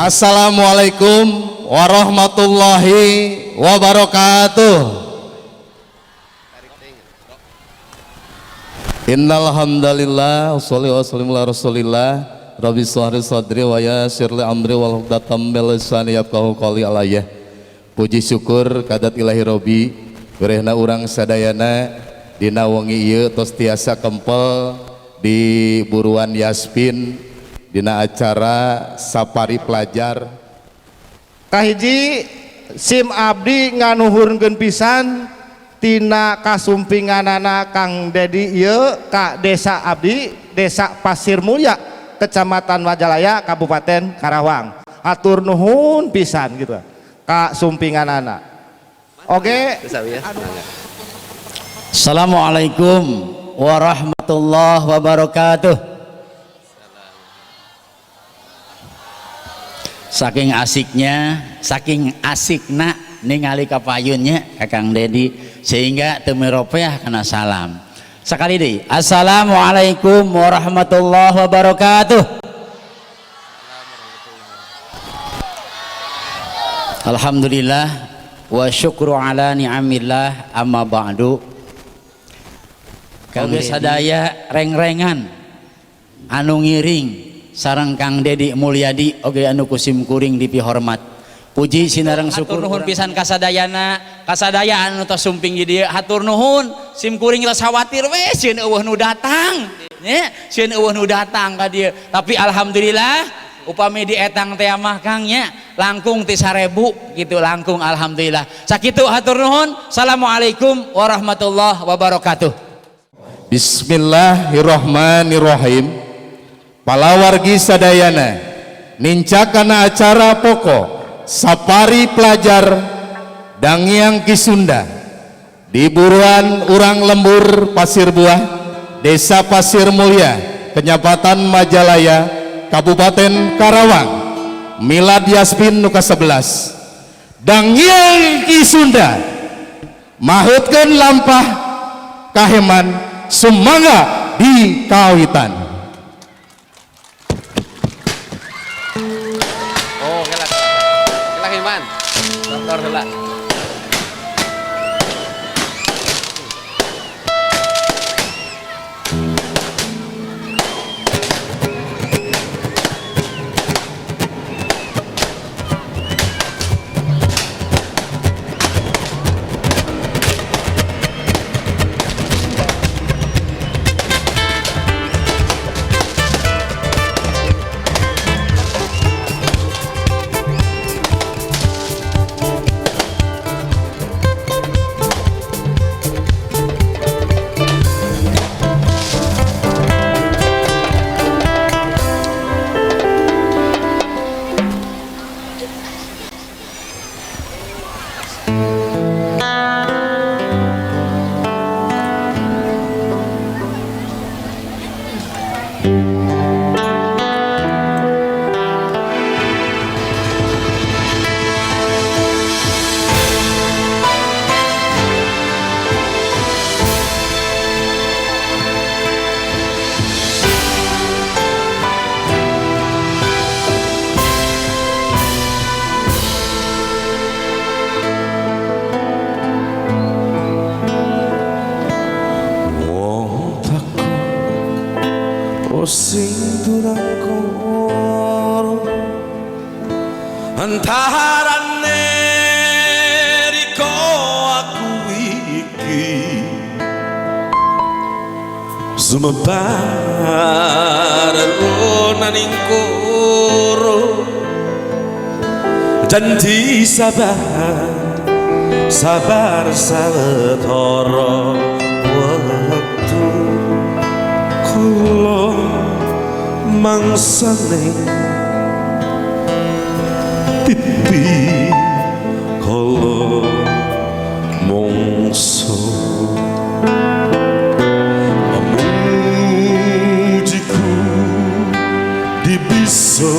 Assalamualaikum warahmatullahi wabarakatuh. Innal hamdalillah wassalatu wassalamu ala rasulillah rabbi shrah li sadri wa yassir li amri wahlul 'uqdatam min lisani yafqahu qouli alayya. Puji syukur kadat ilahi robbi berehna urang sadayana dina wengi ieu tos tiasa kempel di buruan Yaspin dina acara Safari Pelajar. Kahiji sim abdi nganuhurkeun pisan tina kasumpinganana Kang Dedi ieu ka desa abdi, Desa Pasir Mulya, Kecamatan Majalaya, Kabupaten Karawang. Hatur nuhun pisan gitu ka sumpinganana. Oke. Assalamualaikum warahmatullahi wabarakatuh. Saking asiknya, saking asikna ningali kapayunnya Kakang Dedi sehingga teu meropeah kana salam. Sekali deui, assalamualaikum warahmatullahi wabarakatuh. Alhamdulillah wa syukru ala ni'amillah amma ba'du. Kang sadaya reng-rengan anu ngiring sareng Kang Dedi Mulyadi oge anu kusim kuring dipihormat. Puji sinareng syukur nuhun pisan kasadayana, kasadaya anu tos sumping di dieu hatur nuhun. Sim kuring tos khawatir we sieun eueuh nu datang. Nya, sieun eueuh nu datang ka dieu. Tapi alhamdulillah upami di etang teh mah Kang nya langkung ti 1000 gitu langkung alhamdulillah. Sakitu hatur nuhun. Assalamualaikum warahmatullahi wabarakatuh. Bismillahirrahmanirrahim. Palawargi sadayana nincakana acara pokok Safari Pelajar Dangiang Ki Sunda di buruan Urang Lembur Pasir Buah, Desa Pasir Mulya, Kecamatan Majalaya, Kabupaten Karawang, Milad Yaspin nu ka-11. Dangiang Ki Sunda mahutkeun lampah kaheman sumangga di kawitan. Oh, kelak. Kelak iman. Dokter heula. Sing durang koro antarane riko aku iki sumebar naning koro janji sabar sabar sawetara wektu kula mangsane titi kala mangsa amujiku dibisa